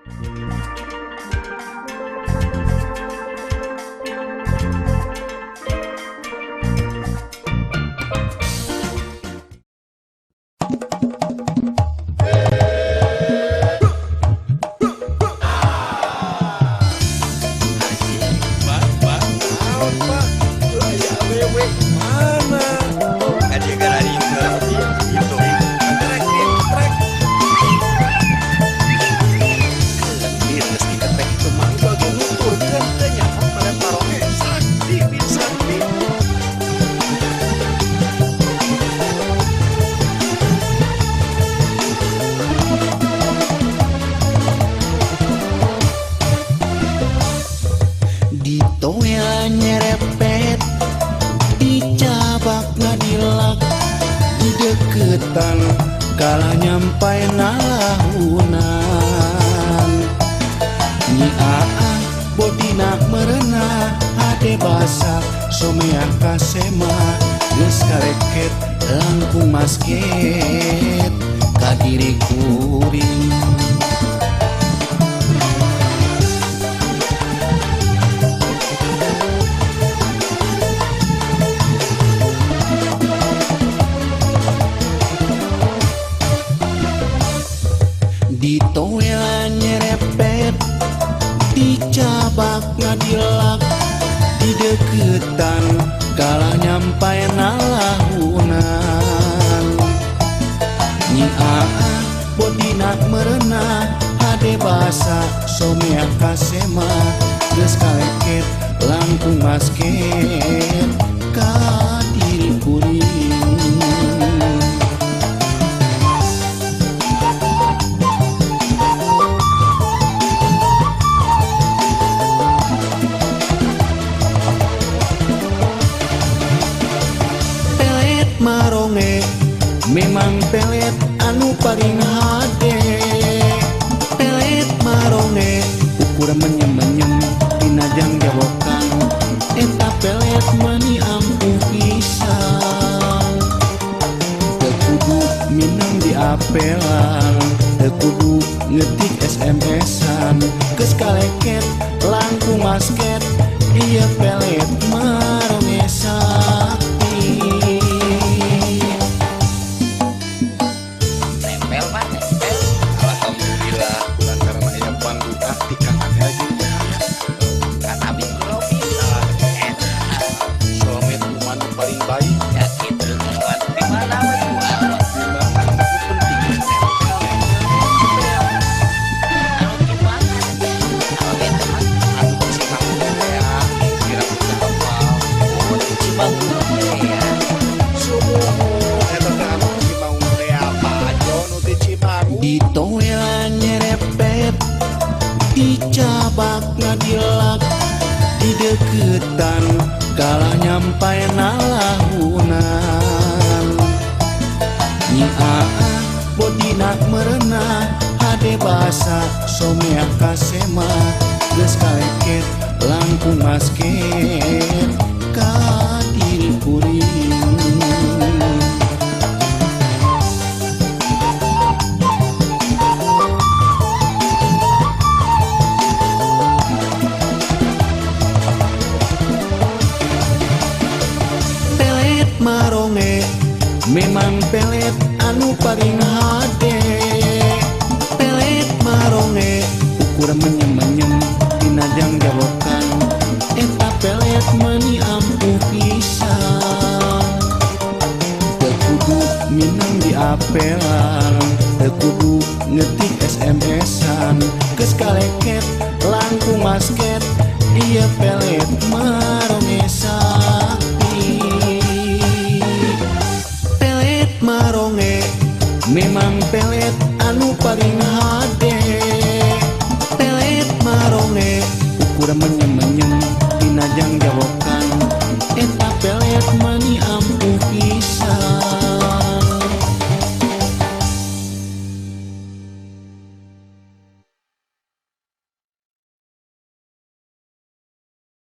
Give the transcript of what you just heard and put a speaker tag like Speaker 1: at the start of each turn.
Speaker 1: Pak, naon, Pak? Teu aya awewe mana? Gitu. Trek, trek. Geus diketrek itu mah bagian nuturkeun teh nyaho pelet maronge sakti bin sakti.
Speaker 2: Ditoel nyerepet, dicabak ngadilak, dideketan kalah nyampai nalahunan. Nyi Aa bodina merenah, hade basak someah kasema, geus kareket langkung masket ka diri kuring. Ditoel nyerepet, dicabak ngadilak, dideketan kalah nyampai nalahunan. Nyi Aa bodina merenah, hade basak someah kasema, geus kaleket langkung masket ka diri kuring. Pelet maronge memang pelet anu paling hade. Pelet maronge ukur menyem-menyem dina jangjawokan, eta pelet meuni ampuh pisan. Teu kudu minang diapelan, teu kudu ngetik SMS-an, geus kaleket langkung masket ieu pelet maronge sakti.
Speaker 3: Tempel, Pak, tempel.
Speaker 1: Alhamdulillah kulantaran aya panduan ti Kang Adel jeung Cahaya.
Speaker 3: Kan abi lobi. Eta.
Speaker 1: Solmed kumaha nu paling baik?
Speaker 3: Ya gitu, kawan. Di mana we buat?
Speaker 1: Di mana nu penting tempel, nempel, nempel.
Speaker 3: Anu gimana? Anu beta mah.
Speaker 1: Anu Cimangu teh ya, kira teu hafal.
Speaker 3: Oh, Cimangu teh ya.
Speaker 1: Sumuhun eta teh anu Cimangu teh apa? Nu ti Cimangu.
Speaker 2: Ditoel nyerepet, dicabak ngadilak, dideketan kalah nyampai nalahunan. Nyi Aa bodina merenah, hade basak someah kasema, geus kaleket langkung masket ka diri kuring. Pelet maronge memang pelet anu paling hade. Pelet maronge ukur menyem-menyem dina jangjawokan, eta pelet meuni ampuh pisan. Teu kudu minang diapelan, teu kudu ngetik SMS-an, geus kaleket langkung masket ieu pelet maronge sakti. Pelet maronge memang pelet anu paling hade. Pelet maronge ukur menyem-menyem dina jangjawokan, eta pelet meuni ampuh pisan.